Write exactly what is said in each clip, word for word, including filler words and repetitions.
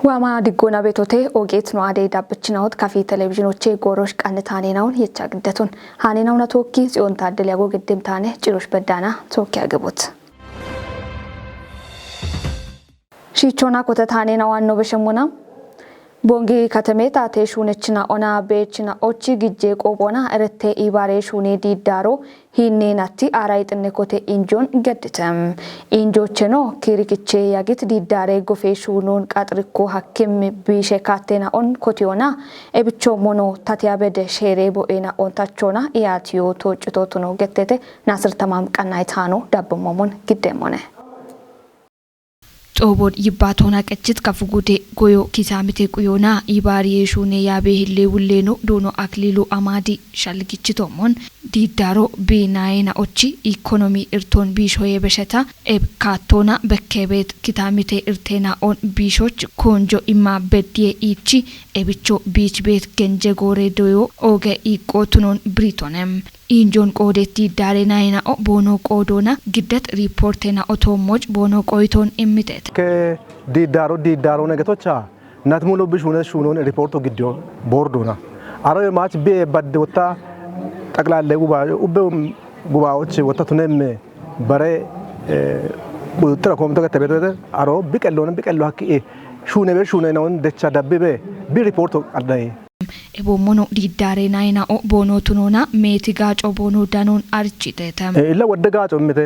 ዋማ ድጎና ቤቶቴ ኦጌት ነው አደይ ዳብችናውት ካፊ ቴሌቪዥኖቼ ጎሮሽ ቀንታኔ ናውን የቻ ግደቱን ሀኔ ናውና ቶኪ ጽዮን ታደል ያጎ ግድም ታኔ ጭሮሽ በዳና ቶኪ አግቡት። ሺቾና ኮተታኔና ዋኖ በሸሙና ቦንጊ ከተሜ ታቴ ሹነችና ኦና ቤችና ኦቺ ግጄ ቆቦና ረቴ ኢባሬ ሹኔ ዲዳሮ ሂኔ ናቲ አራይ ጥኔ ኮቴ ኢንጆን ገድተም ኢንጆቼኖ ኪሪክቼ ያጊት ዲዳሬ ጎፌ ሹኑን ቃጥርኮ ሀኪም ቢሼ ካቴና ኦን ኮቴዮና ኤብቾ ሞኖ ታቲያበደ ሼሬ ቦኤና ኦንታቾና ኢያትዮ ቶጭቶቱኖ ገቴቴ ናስር ተማም ቀናይታኖ ዳብሞሞን ግዴሞነ። ጦቦድ ይባቶና ቀችት ከፍጉዴ ጎዮ ኪሳምቴ ቁዮና ኢባሪ የሹኔ ያቤ ህሌ ውሌኖ ዶኖ አክሊሉ አማዲ ሻልግችቶሞን ዲዳሮ ቢናይና ኦቺ ኢኮኖሚ እርቶን ቢሾ የበሸታ ኤብ ካቶና በከቤት ኪታምቴ እርቴና ኦን ቢሾች ኮንጆ ኢማ በድዬ ኢቺ ኤብቾ ቢች ቤት ገንጀ ጎሬ ዶዮ ኦገ ኢቆቱኖን ብሪቶነም። ኢንጆን ቆዴት ዲዳሬ ናይናኦ ቦኖ ቆዶና ግደት ሪፖርቴና ኦቶሞጭ ቦኖ ቆይቶን እምቴት። ከዲዳሮ ዲዳሮ ነገቶቻ ናትሙሎ ብሹነ ሹኖን ሪፖርቶ ግዲዮ ቦርዶና አሮ የማች ቤ በድ ወታ ጠቅላለ ጉባ ኡበ ጉባዎች ወታ ቱነም በረ ቁጥጥር ኮምቶ ከተቤት አሮ ቢቀሎን ቢቀሎ ሀኪ ሹነ ቤ ሹነ ነውን ደቻ ደብቤ ቢ ሪፖርቶ ቀዳይ ኤቦሞኖ ዲዳሬ ናይናኦ ቦኖ ቱኖና ሜቲ ጋጮ ቦኖ ዳኖን አርቺቴተ። ኢለ ወደ ጋጮ ምተ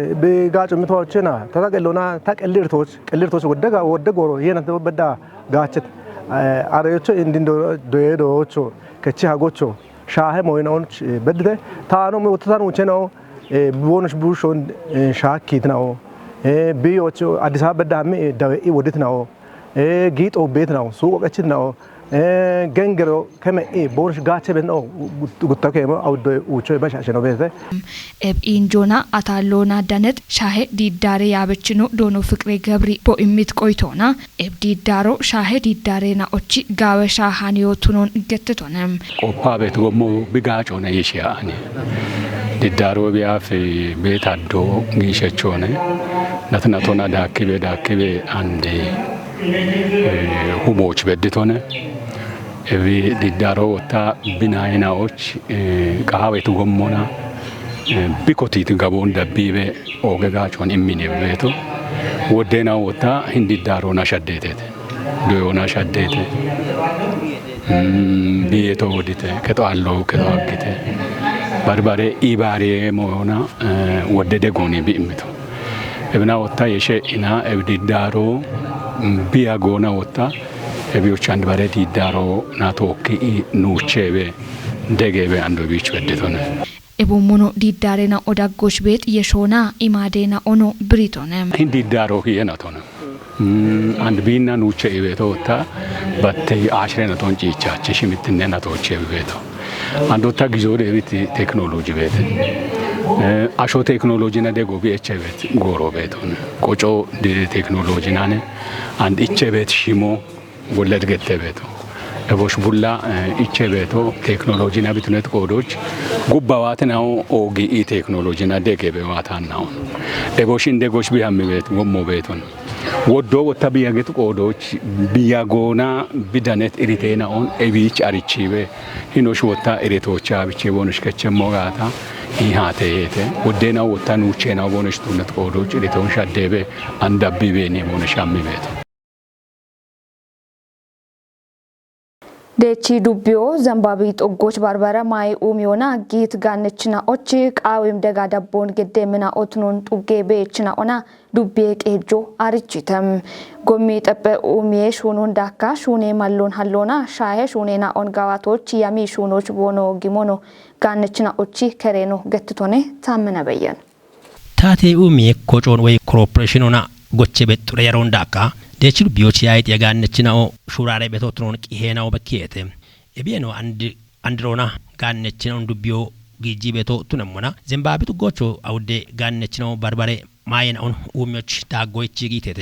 ጋጮ ምተዋቸና ተታቀሎና ታቀልርቶች ቀልርቶች ወደ ጋ ወደ ጎሮ የነ በዳ ጋቸት አረዮቾ እንዲንዶ ዶየዶቾ ከቺ ሀጎቾ ሻሄ ሞይናዎች በድተ ታኖ ወተታን ውቸ ነው። ቦኖች ቡሾን ሻኪት ነው። ቢዮች አዲስ አበባ በዳሚ ደዌ ወድት ነው። ጊጦ ቤት ነው። ሱቆ ቀችት ነው። ገንገሮ ከመ ቦርሽ ጋቸ ቤት ነው። ጉታ ከመ አውዶ ውቾ በሻሸ ነው ቤተ። ኤብ ኢንጆና አታሎና ደነት ሻሄ ዲዳሬ ያበችኖ ዶኖ ፍቅሬ ገብሪ ቦኢሚት ቆይቶና ኤብ ዲዳሮ ሻሄ ዲዳሬና ኦቺ ጋወ ሻሃኒዮ ቱኖን ገትቶነም። ቆፓ ቤት ጎሞ ብጋጮነ ይሽያአኒ ዲዳሮ ቢያፍ ቤት አዶ ጊሸቾነ ነትነቶና ዳክቤ ዳክቤ አንድ ሁቦች በድቶነ እቢ ዲዳሮ ወታ ቢናይናዎች ቃሃቤት ጎሞና ቢኮቲት ገቦን ደቢቤ ኦገ ጋቾን እሚን ቤቱ ወዴና ወታ ሂንዲዳሮና ሸዴቴት ዶዮና ሸዴቴ ቢየቶ ወዲተ ከጠዋሎ ከጠዋግተ በርበሬ ኢባሬ ሞዮና ወደደ ጎኔ ቢእምቱ እብና ወታ የሸኢና እብዲዳሮ ቢያ ጎና ወታ እቢዮች አንድ በሬ ዲዳሮ ናቶኪ ኑቼቤ ደጌቤ አንዶ ቢች በድቶነ። ኤቦሞኖ ዲዳሬና ኦዳጎች ቤት የሾና ኢማዴና ኦኖ ብሪቶነ። ሂን ዲዳሮ ሂየናቶነ አንድ ቢና ኑቼ ኢቤቶ ወታ በቴ አሽሬ ነቶን ጪቻቼ ሽምትኔ ነቶቼ ኢቤቶ አንዶታ ጊዞ ደሪት ቴክኖሎጂ ቤት አሾ ቴክኖሎጂ ና ደጎ ቢኤቼ ቤት ጎሮ ቤቶን ቆጮ ቴክኖሎጂ ናነ አንድ ኢቼ ቤት ሽሞ ወለድ ገተ ቤቶ እቦሽ ቡላ ኢቼ ቤቶ ቴክኖሎጂ ና ቢትነት ቆዶች ጉባዋት ናው ኦጊ ኢ ቴክኖሎጂ ና ደገ ቤዋታን ናው እቦሽ እንደ ጎሽ ቢያም ቤት ወሞ ቤቶን ወዶ ወታ ብያገት ቆዶች ብያጎና ብዳነት እሪቴናኦን ኤቢች አሪቺቤ ሂኖሽ ወታ እሬቶቻ ብቼ ቦነሽ ከቸሞ ጋታ ኢሃቴ ሄተ ወዴና ወታ ኑቼና ቦነሽ ቱነት ቆዶች እሬቶን ሻዴቤ አንዳቢቤኔ ቦነሽ አሚቤት። ዴቺ ዱቢዮ ዘንባቢ ጦጎች ባርበረ ማይ ኡሚዮና ጊት ጋነችና ኦች ቃዊም ደጋ ደቦን ግዴ ምና ኦትኖን ጡጌ ቤችና ኦና ዱቤ ቄጆ አርጅተም ጎሚ ጠጴ ኡሜ ሹኑን ዳካ ሹኔ መሎን ሀሎና ሻሄ ሹኔና ኦን ጋዋቶች ያሚ ሹኖች ቦኖ ጊሞኖ ጋነችና ኦቺ ከሬኖ ገትቶኔ ታመነ በየን። ታቴ ኡሜ ኮጮን ወይ ኮርፖሬሽን ኦና ጎቼ ቤት ጡረ የሮን ዳካ ዴች ዱቢዮች ያይጥ የጋነችናኦ ሹራሬ ቤቶትኖን ቂሄናው በኪየቴ እቤኖ አንድ አንድሮና ጋነችናውን ዱቢዮ ጊጂ ቤቶ ቱነሞና ዘንባቢት ጎቾ አውዴ ጋነችናው ባርባሬ ማየን አሁን ኡሚዎች ዳጎ ይቺ ጊቴቴ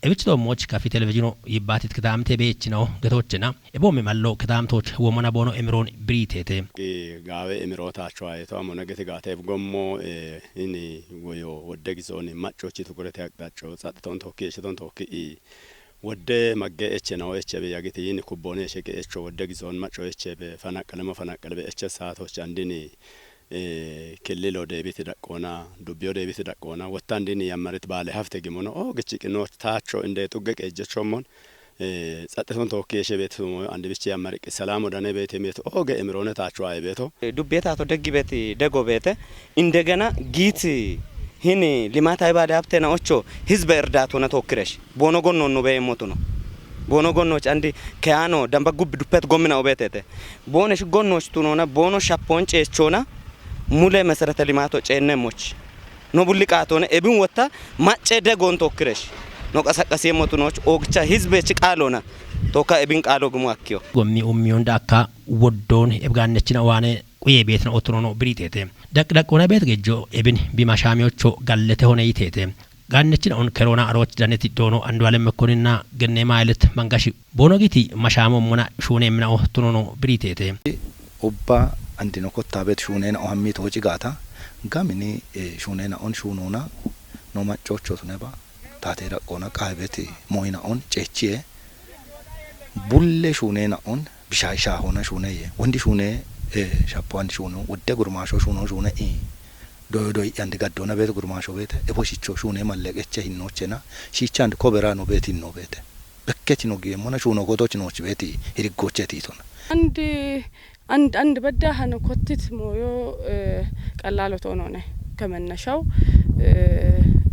እብች ዶሞች ከፊ ቴሌቪዥኖ ይባቲት ክታምቴ ቤች ነው ገቶችና እቦም መሎ ክታምቶች ወሞና ቦኖ እምሮን ብሪቴቴ። ጋዌ እምሮታቸው አይቶ አሞነ ገት ጋቴ ብጎሞ እኒ ወዮ ወደ ጊዞን ማጮች ትኩረት ያቅጣቸው ጸጥቶን ቶኪ የሽቶን ቶኪ Wodde magge eche nao eche be yagiti yini kubbone eche ge echo wodde gizon macho eche be fanaqqalemo fanaqqale be eche saatoch andini, eh, killilo debiti daqqona, dubbiyo debiti daqqona, wotta andini yammarit baale hafte gimono, o gichi qino taacho inde xugge qeejjechomon, eh, tsaxxeton tookki eshe beetu mo andi bichi yammari qi salamo dane beete meetu, o ge emirone taacho aye beeto. Dubbiye taato deggi beeti dego beete, indegena giit hin limaatawi baale hafte naocho hizbe irdaatona tookkiresh. Boono gonnoon nu beemmotuno. Boono gonnooch andi keyaano damba gubbi duppet gommina obeetete. Boonesh gonnooch tunoona, boono shappoon ceechoona, mule meserete limaato ceennemmoch. No bulli qaatoona, ebin wotta macce degoon tookkiresh. No qasaqasiemmotunooch oogicha hizbechi qaaloona. Tokka ebin qaalo gumu akkiyo. Gommi ummiyon daakka woddoon ebgaannechina waane quye beetina otunono biriiteete. Daq daqoona beet gejjo ebin bima shaamiyocho gallete hone yiteete. Gaannechina on keroona arooch daneti doono Andualem Mekkoninna genne maayilet mangashi boono giti mashaamo mona shuune minao tunono biriiteete. Ubba andino kotta beet shuunena o hammi tooci gaata gamini, eh, shuunena on shuununa no maccocho tuneba taate daqqoona qaabeti moyina on ceechiye bulle shuunena on bishai shaahona shuuneye. Wondi shuune, eh, shappo andi shuunu, wodde gurmaasho shuuno shuune i. Doyo doyi andi gaddona beete gurmaasho beete, ebo shicho shuune malle qeche hinnochena, shicha andi kobera no beeti hinno beete. Bekketi no giemmona shuuno godoch nooch beeti hiriggoche tiitona. Andi አንድ፣ አንድ በዳህን ኮትት ሞዮ፣ እ፣ ቀላል ቶኖነ ከመነሻው፣ እ፣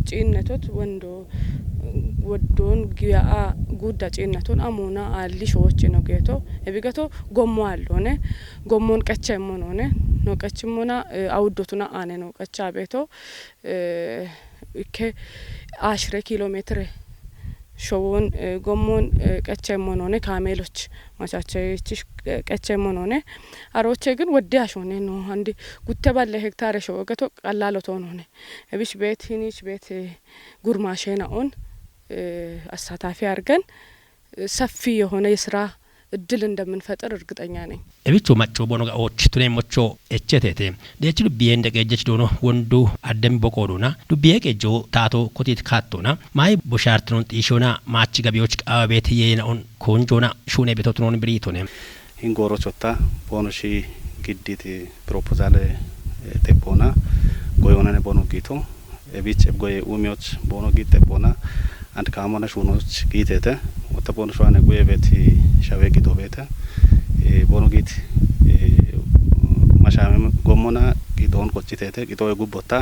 ጪነቶት ወንዶ ወዶን ጊያአ ጉዳ ጪነቶን አሞና አሊ ሾዎች ነው ጌቶ። እቢገቶ ጎሞ አልሆነ፣ ጎሞን ቀቸ ሞን ሆነ፣ ነው ቀች ሞና፣ እ፣ አውዶቱና አነ ነው ቀቻ ቤቶ። እ፣ እከ አሽረ ኪሎ ሜትር ሾውን፣ እ፣ ጎሞን፣ እ፣ ቀቼ ሞን ሆነ ካሜሎች ማቻቸች ቀቼ ሞን ሆነ። አሮቼ ግን ወዴ አሾኔ ነው። አንድ ጉተ ባለ ሄክታር ሾ ወገቶ ቀላል ቶን ሆነ። እብሽ ቤት ሂኒች ቤት ጉርማሼ ነኦን፣ እ፣ አሳታፊ አርገን ሰፊ የሆነ የስራ እድል እንደምንፈጥር እርግጠኛ ነኝ። Ebicho macco bono ga och tunemmocho echetete. Dechi dubbiye nde qeejjech doono wondu addemi boqooduna. Dubbiye qeejjo taato kotit kaattona. Maayi boshaartinon xiishona maachi gabiyoch qaabeeti yeena on koonjoona shuune betotunon biriitone. Hin goorochotta boono shi gidditi proposale, eh, teppoona goyoonane boono giito. Ebich ebgoye umiyoch boono giit teppoona and kaamona shuunoch giitete. Wotta boono shuwaane guye beeti shawe gido beete. Eh, boono giit, eh, mashaame gommona gidoon qochitete. Gidoye gubbotta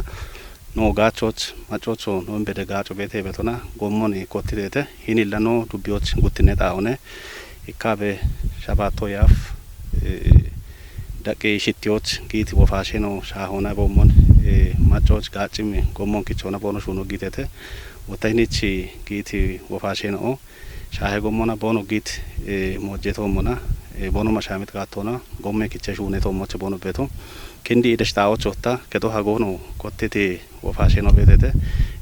no gaachoch, machocho no bede gaacho beete betona gommoni kottitete. Hinilla no dubbiyoch guttine xaawone. Ikkabe shabaatto yaaf, eh, daqqi shittiyoch giiti wofaasheno shaahona boommon, eh, maccoch gaaccimi gommon kichona boono shuuno giitete. Wotta hinich giiti wofaasheno shaahe gommona boono giit, eh, mojjetoommona, eh, boono mashaamit gaattona gomme kiche shuune toommoche boono beto. Kindi idesh taawoch wotta kedo hagoono kottiti wofaasheno beetete.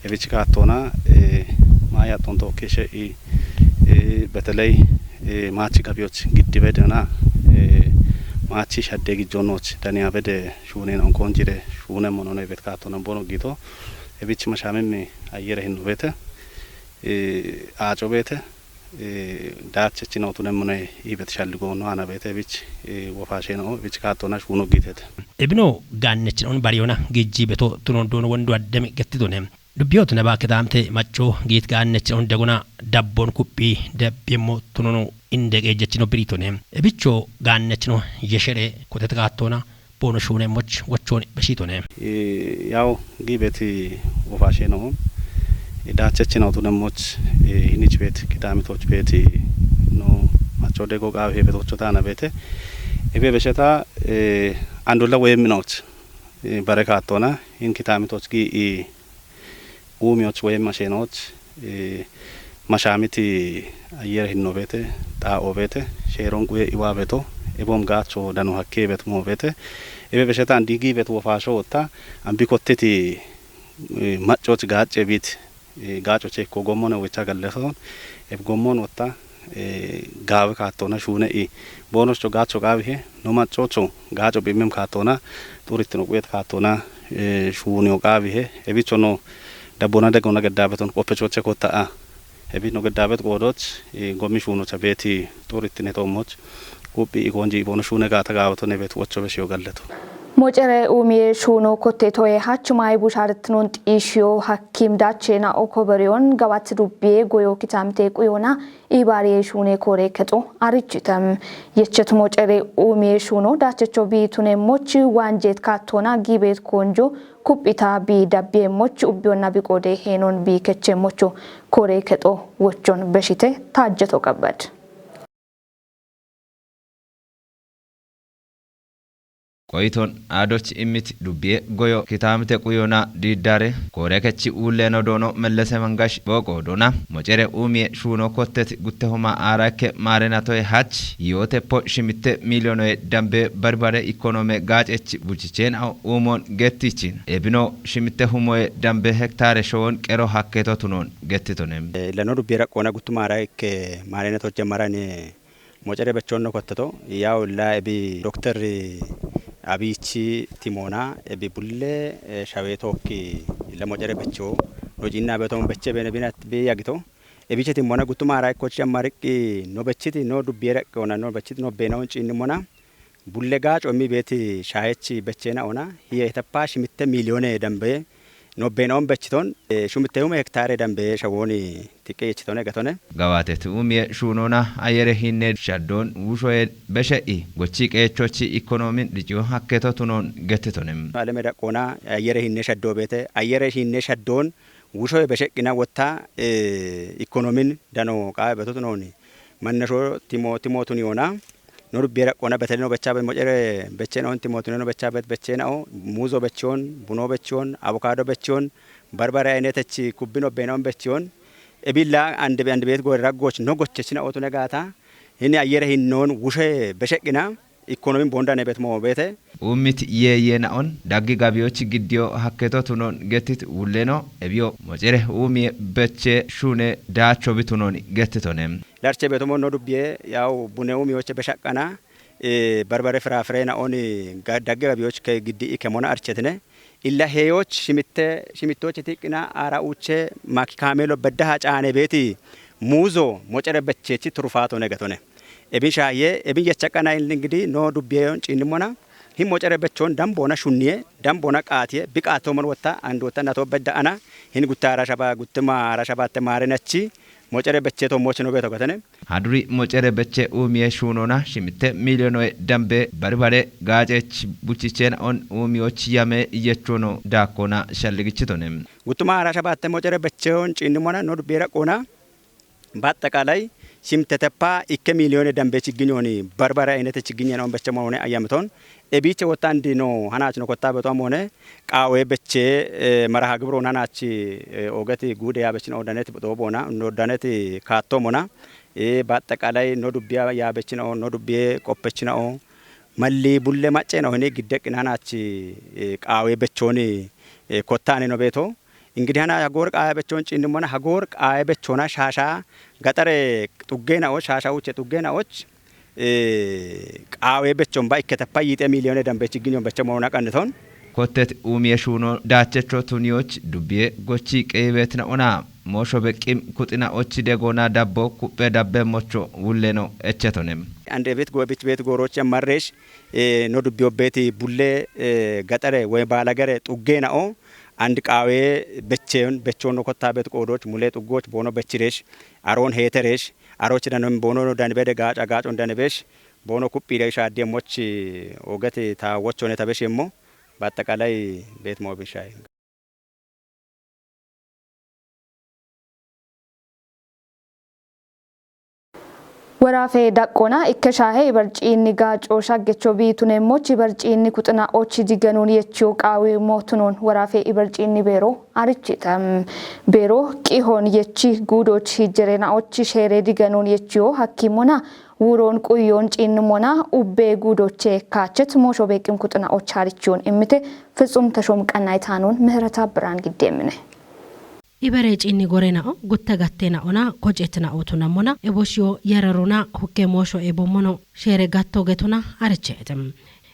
Ebich kaattoona, eh, maayaxxon tookkishe i, eh, beteley, eh, maachi gabiyoch giddi bedena, eh, maachi shadde gijjonnoch daniya bede shuunen onkoon jire shuune monono ibet kaattoona bono giito. Ebich mashaamimmi ayyere hinno beete, eh, aaco beete, eh, daachechina utunemmone ibet shalligoonno aana beete ebich, eh, wofaasheno ebich kaattoona shuuno giitete. Ebino gaannechin on bariyona gijji beto tunon doono wondu addemi gettidone. Dubbiyoot naba kitaamte macco giit gaannechin on degona dabbon kuphi dabbiyemmo tunono inde qeejjechino biriitone. Ebicho gaannechino yeshere kotet kaattoona boono shuunemmoch wochoon beshiitone. Eh, yaw giibeti wofaasheno, eh, daachechina utunemmoch, eh, hinich beet kitaamitoch beeti no macco dego qaawe he betocho taana beete. Ebe besheta, eh, andolla woyemminoch, eh, bare kaattoona hin kitaamitoch gi i uumiyoch woyem mashenoch, eh, mashaamiti ayyere hinno beete, xaa'o beete, sheeron quye iwa beto, ebom gaacho dano hakke bet mo beete. Ebe besheta andi gi bet wofaasho wotta, ambi kotteti, eh, maccoch gaace bit, eh, gaaco chekko gommone wicha galleson, eb gommon wotta, eh, gaawe kaattoona shuune i. Boonocho gaacho qaawihe, no maccocho gaaco bimmem kaattoona, xurittino quyet kaattoona, eh, shuuniyo qaawihe, ebicho no dabbona degona geddabeton qoppechoche kotta a. Ebi no geddaabet qoodoch, eh, gomi shuunocha beeti xurittinetoommoch, quphi igoonji ibono shuune gaata gaawoto nebet wocho beshiyo galleto. Mocere umiye shuuno kotte toye hach mai busharitnon xishiyo hakkim dache na okoberiyon gawat dubbiye goyo kitamte quyona ibariye shuune kore keto arichitam. Yechet mocere umiye shuuno dachecho biitune moch wanjet kattona gibet konjo kuphita bi dabbiye moch ubbiyonna bi qode henon bi keche mocho kore keto wochon beshite taajjeto qabbad. Qoyiton aadoch immit dubbiye goyo kitaamite quyona diiddare koorekechi uulleeno doono Mellese Mangash booqo doona mocere umiye shuuno kottet guttehoma aarakke maarenatoye hach yoote po shimitte miiliyonoye dambe barbare ikonoome gaacech buchicheenao uumon gettichin ebino shimitte humoye dambe hektaare showon qero hakkeeto tunon gettitone. Eh, lano dubbiye raqqoona guttuma aarakke maarenatoch jammarane mocere bechonno kotteto yaw illa ebi dokter Abichi timona ebi bulle, eh, shawe tokki illa mocere becho no jinna beto beche bene binat bi yagito. Ebiche timona guttuma ara ikkochi ammariqqi no bechiti no dubbiye raqqoona no bechiti no beenaon ciinnimona bulle gaaco immi beeti shaayechi becheena ona hiye hetappa shimitte miiliyoone dambe no beenaon bechiton, eh, shumitte hume hektaare dambe shawooni tiqqe yechitone gatone. Gawate tuumiye shuunona ayere hinne shaddon wushoye beshe'i gochi qeechochi ikonomin diciyo hakketo tunon gettitone. Aleme daqqoona ayere hinne shaddo beete, ayere hinne shaddon wushoye besheqqina wotta, eh, ikonomin dano qaawe beto tunoni. Mannasho timo, timo tuni ona. No dubbiye raqqoona betele no becha be mocere beche no timo tuni no becha bet beche nao, muuzo bechiyon, buno bechiyon, avocado bechiyon, barbare aynetech kubbino beenaon bechiyon. Ebilla ande be ande beet gore raggoch no gochechina otune gaata. Hini ayere hinnon wushe besheqqina ikonomin boondane bet mo beete. Ummit yeeye na'on daggi gabiyoch giddiyo hakketo tunon gettit wulleno ebiyo mocere umiye beche shuune daacho bi tunon gettitone. Larche beetomo no dubbiye yaw bune umiyoche beshaqqana, eh, barbare firafire na'on ga-, daggi gabiyoch ke giddi ikemona archetine. Illa heyoch shimitte, shimittoche tiqqina ara uche maki kaamelo beddaha caane beeti muuzo mocere bechechi turufaato ne gatone. Ebin shaaye, ebin yechaqqana ingidi no dubbiyeyon ciinnimona. Hin mocere bechon dambona shunniye, dambona qaatiye, bi qaattomon wotta, and wotta nato bedda ana, hin gutta ara shaba, guttima ara shabatte maarenachi, mocere beche to moch no beto gatene. Haduri mocere beche umiye shuunona shimitte miiliyonoye dambe barbare gaacech buchicheenaon umiyoch yame yechono daakkona shalligichitone. Guttuma ara shabatte mocere becheyon ciinnimona no dubbiye raqqoona. Baaxxaqaalay shimte teppa ikke miiliyoone dambe chigginyoni barbare aynete chigginyen on beche moone ayyamton. Ebiche wotta andi no hanach no kotta beto amone qaawe beche, eh, maraha gibron hanach, eh, ogeti guude yabechina odanet doobona, no odanet kaattomona. Eh, baaxxaqaalay no dubbiya yabechina o, no dubbiye qoppechina o. Malli bulle macce no hini giddeqqina hanach, eh, qaawe bechoni, eh, kottane no beeto. Ingidi hana hagoor qaawe bechon ciinnimona hagoor qaawe bechona shaasha gaxare xuggeena'och, shaasha uche xuggeena'och, eh, qaawe bechon ba ikketappa yiixe miiliyoone dambe chigginyon beche moona qanniton. Kottet umiye shuuno daachecho tuniyoch dubbiye gochi qeebetina ona moosho beqqim kuxina'och degona dabbo kuphe dabbe mocho wulleno echetone. Ande bet go-, bet, bet gooroche marresh, eh, no dubbiyo beeti bulle, eh, gaxare woy baalagare xuggeena'o, and qaawe becheyon, bechon no kotta bet qoodoch, mule xuggoch boono bechiresh, aroon heeteresh, aroch danon boono danibede gaaca gaacon danibesh, boono kuphide shaaddiye moch, eh, ogeti ta wochone ta beshemmo, baaxxaqaalay bet mo bishay. Woraafe daqqona ikke shaahe ibarciinni gaaco shaggecho biituneemmoch ibarciinni kuxina'och digenuun yechiyo qaawi mootunoon woraafe ibarciinni beero arichite. Beero qihon yechi guudoch hijjerena'och sheere digenuun yechiyo hakkimona wuron quyon ciinnimona ubbe guudoche kaachet moosho beeqqim kuxina'och harichiyon immite Fitsum Tashom Qannay Taanoon ምህረት አብ ብርሃን Giddeemmine. Ibere ciinni gore na'o, gutta gatte na'ona, koceet na'o tuna mona, eboshiyo yararuna, hukke moosho ebo mono, shere gatto getuna, aricheete.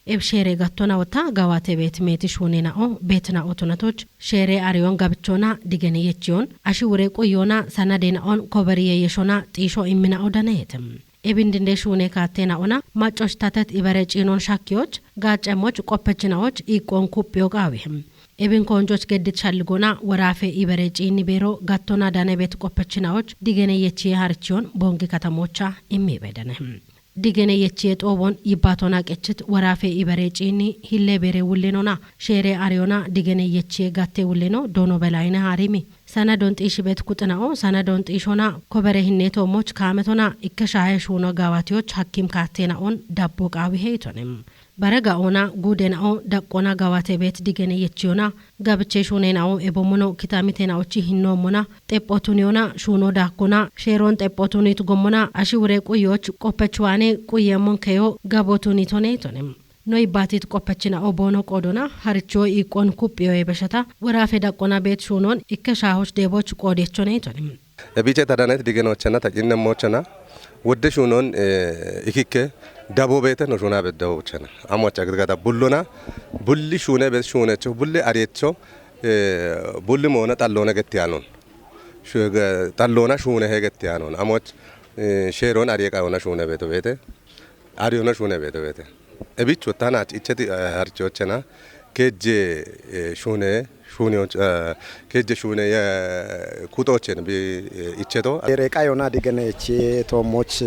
Ebsheere gattona wota gawate beet meeti shuune na'o beet na'o tunatoch sheere ariyon gabichona digene yechiyon ashi wure quyona sanade na'on koberiye yeshona xiisho immina'o daneetem. Ebin dinde shuune kaatte na'ona maccoch tatet ibere ciinon shakkiyoch gaaccemoch qoppechina'och iiqqon kuphiyo qaawihem. Ebin koonjoch geddit shalligona woraafe ibere ciinni beero gattona dane beet qoppechina'och digene yechiye harichiyon boongi katamocha immibe danehem. Digene yechiye xoobon yibbaatona qechit woraafe ibere ciinni hille beere wullenona sheere ariyona digene yechiye gatte wulleno doono belayine haarimi sanadon xiishibet kuxina'o sanadon xiishona kobere hinneto moch kaametona ikke shaahe shuuno gaawatiyoch hakkim kaattena'on dabbo qaawi heyitonem. Bare ga'ona guudena'o daqqona gawate beet digene yechiyona gabiche shuunena'o ebomono kitamitena'ochi hinnoomona xephotuniyona shuuno daakkona sheeroon xephotunit gommona ashi wure quyoch qoppechuwaane quyemmon keyo gabotunitoneitonem. No ibbaatit qoppechina'o boono qoodona haricho iiqqon kuphiyo ebeshata woraafe daqqona beet shuunon ikke shaahoch deeboch qoodechoneytonem. Ebiche tadanet digenochena tacinne mochena wodde shuunon ikikke dabo beete no shuuna beddawochena amocha gidgada bullona bulli shuune bet shuunecho bulli arecho bulli moona xalloona gettiyanon xalloona shuune he gettiyanon amoch sheeron ariye qayona shuune beeto beete ariyona shuune beeto beete. Ebichu tanach icheti harchochena keje shuune shuune keje shuune kutochen bi icheto. Ere qayona digenechi toomoch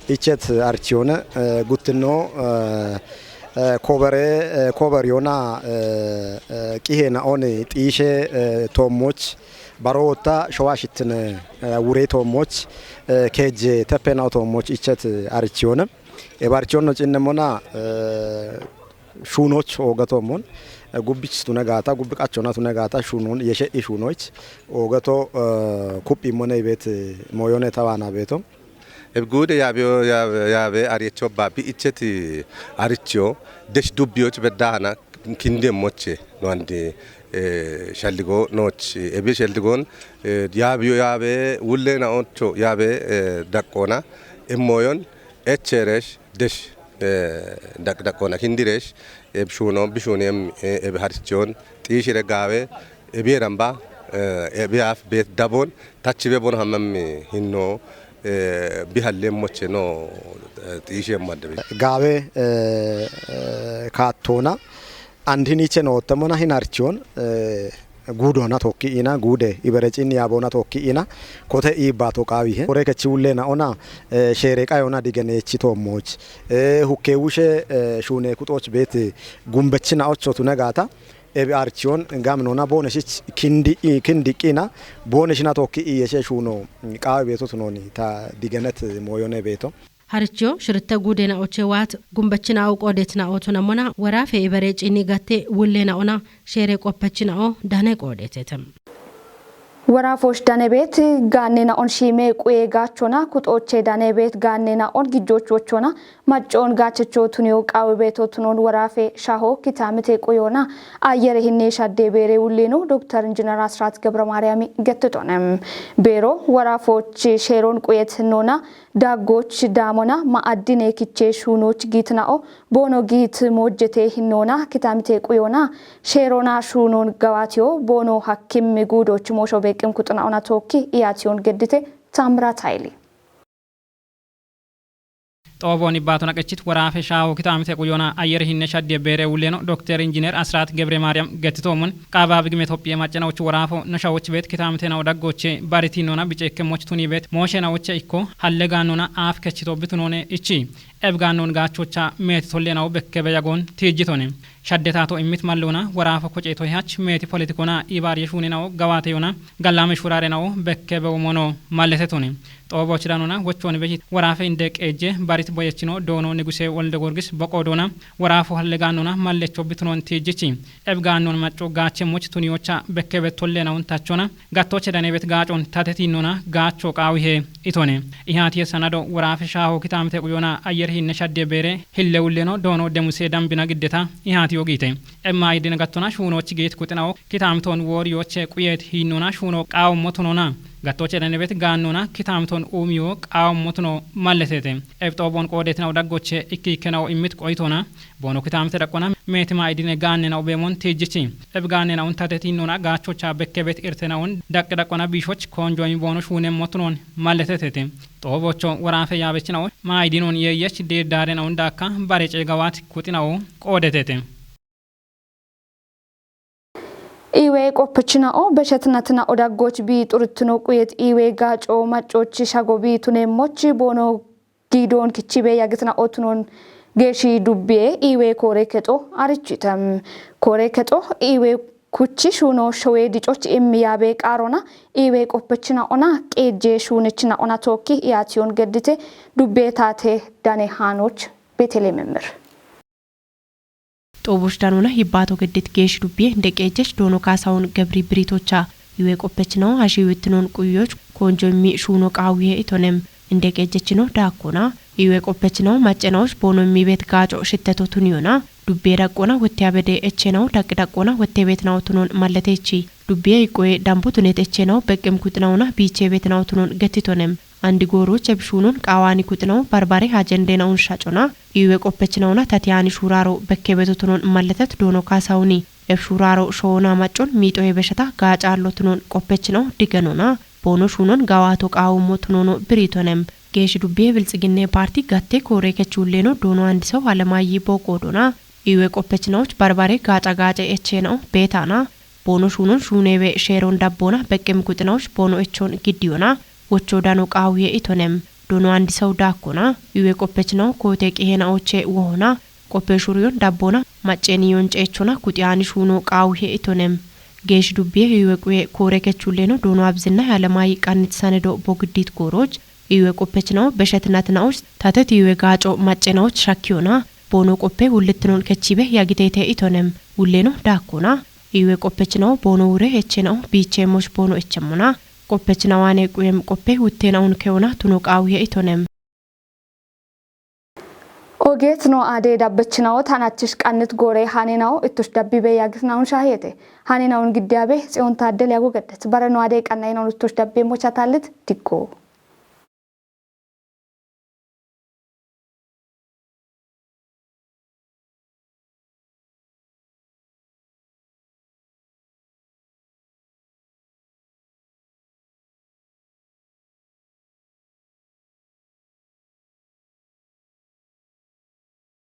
ichet archiona guttino kobere koberiyona qihena one xiishe toomoch barota showa shitine wure toomoch keje tepena toomoch ichet archiona. Ebarchonno cinne mona shuunoch oogato mon gubbich tune gaata gubbi qachona tune gaata shuunon yeshe ishuunoch oogato kuphi mone ibet moyone tawana beeto. Ebgude yaabiyo yaabe aricho babbi icheti aricho desh dubbiyoch beddahana kinde moche no andi shalligo noch ebi shalligon yaabiyo yaabe wullena ocho yaabe daqqona emmoyon echeresh desh daqqona kindiresh eb shuno bishuni em eb harchon xiishire gaawe ebi eramba ebi af bet dabon tachibe bon hamam hinno bihalle moche no xiishe madde gaawe kaattona and hiniche noottemona hin archiyon guudona tokki ina guude ibere cinni yaabona tokki ina kote iibba to qaawihe ore kechi wullena ona sheere qayona digenechi toomoch hukke wushe shuune kuxoch beet gumbechina ocho tune gaata ebi archiyon gamnona booneshich kindi kindi qina booneshina tokki iyeshe shuuno qaawi beeto tunoni ta digenet moyone beeto. Haricho shiritte guudena oche waat gumbechina'o qoodetna'o tunamona woraafe ibere ciinni gatte wullena ona sheere qoppechina'o dane qoodetete. Woraafosh dane beet gaannena on shiime quye gaachona kuxoche dane beet gaannena on gijjoch wochona maccoon gaachecho tuniyo qaawi beeto tunon woraafe shaaho kitaamite quyona ayyere hinne shadde beere wulleno Doktor Injinar Asrat Gebremariyami gettitone. Beero woraafoch sheeron quyet nona daggoch daamona ma'addine kiche shuunoch giitna'o boono giit moojjete hinnoona kitaamite quyona sheerona shuunon gawaatiyo boono hakkim guudoch moosho beeqqim kuxina'ona tookki iyaatiyon geddite Taamiraat Hayili. Xooboon ibbaatona qechit woraafe shaaho kitaamite quyona ayyere hinne shaddiye beere wulleno Doktor Injineer Asiraat Gebre Maariyam gettitoomun qaabaabi gime Itophiye maccanawoch woraafo nashawoch beet kitaamite nawo daggoche bariti nona biceekke moch tuni beet mooshe nawoche ikko halle gaannona aaf kechito bitunoone ichi. Eb gaannoon gaachocha meeti tolle nawo bekke beyagoon tiijjitone. Shadde taato immit malloona woraafo koceeto hach meeti politikona ibaariye shuune nawo gawaateyona gallaame shuraare nawo bekke bewumono malletetone. Xooboch danona wochoon beshit woraafe inde qeejje barit boyechino doono Niguse Wolde Gorgis boqo doona woraafo halle gaannona mallecho bitunoon tiijjichi. Eb gaannoon macco gaache moch tuniyocha bekke be tolle nawon tachona gattoche danebet gaacon tatetinnona gaacho qaawihe itone. Ihaatiye sanado woraafe shaaho kitaamite quyona ayer hinne shadde beere hille wulleno doono Demuse dambina giddeta ihaatiyo giite. Emma iddina gattona shuunochi giit kuxinawo kitaamitoon wooriyoche quyeet hiinnona shuuno qaawo motunona. Gattoche denebet gaannona kitaamton uumiyo qaawammotuno malletete. Ebxoo boon qoodeetinaw daggoche ikkiikkenaw immit qoyitona. Boono kitaamte dhaqqona meetima idine gaannena ubeemon tiijjichi. Eb gaannena un tatetinnona gaachocha bekkebet irtenaun daqqi dhaqqona biishoch koonjoyin boono shuunemmotunon malletetete. Xoobocho woraafe yaabechinaw maayidinon yeeyech deeddaarenaun daakka bare ceegawaat kuxinaw qoodetete. Iwe qoppechina'o beshetinatina odaggoch bi xuritino quyet iwe gaaco maccochi shago bi tunemmochi boono giidon kichibe yagitina otunon geeshi dubbiye iwe koore kexo arichitam. Koore kexo iwe kuchi shuuno showe dicoch immi yaabe qaarona iwe qoppechina'ona qeejje shuunechina'ona tookki iyaatiyon geddite dubbe taate dane haanoch Betele Memir. Xoobosh danona yibbaato geddit geesh dubbiye nde qeejjech doono kaasawun gebri biritocha. Iwe qoppechinaw hashiwittinon quyyoch koonjo immi shuuno qaawuye itonem. Nde qeejjechino daakkona. Iwe qoppechinaw maccenawoch boono immi bet gaaco shitteto tuniyona. Dubbiye daqqona wotte abede echchenaw daqqi daqqona wotte betinaw tunon malletechi. Dubbiye iqqoye dambu tunet echchenaw beqqim kuxinawuna biiche betinaw tunon gettitonem. Andi gooroch ebishuunon qaawani kuxinaw barbare hajendenawun shacona. Iwe qoppechinawuna tatiyani shuuraro bekke beto tunon malletet doono kaasawuni. Ebshuuraro shoona maccon miixoye beshata gaaca allo tunon qoppechinaw digenona. Boono shuunon gawaato qaawummo tunono biritonem. Geesh dubbiye bilxiginne parti gatte koore kechulleeno doono andisaw Alemaayyi booqoodona. Iwe qoppechinawoch barbare gaaca gaace echchenaw beetana. Boono shuunon shuunebe sheeron dabboona beqqim kuxinawoch boono echchon giddiyona. Wocho dano qaawuye itonem. Doono andisaw daakkona. Iwe qoppechinaw koote qihena oche wohona. Qoppe shuriyon dabboona macceni yon ceechona kuxiyani shuuno qaawuye itonem. Geesh dubbiye iwe quye koore kechulleeno doono abzinna Alemaayyi qannit sanedo bogiddit gooroch. Iwe qoppechinaw beshetinatinawuch tatet iwe gaaco maccenawoch shakkiyona. Boono qoppe wullittinon kechibe yagitete itonem. Wulleeno daakkona. Iwe qoppechinaw boono wure echchenaw biiche moch boono echchemmona. Qoppechinawane quyem qoppe wuttenaun kewona tuno qaawuye itonem. Ogeet no ade dabbechinaw tanachish qannit goore hanenaw ittush dabbibe yagitinaun shahete. Hanenaun giddiyabe Tsiyon Taaddel yago geddet. Bare no ade qannayinaun ittush dabbe mocha taallit diggo.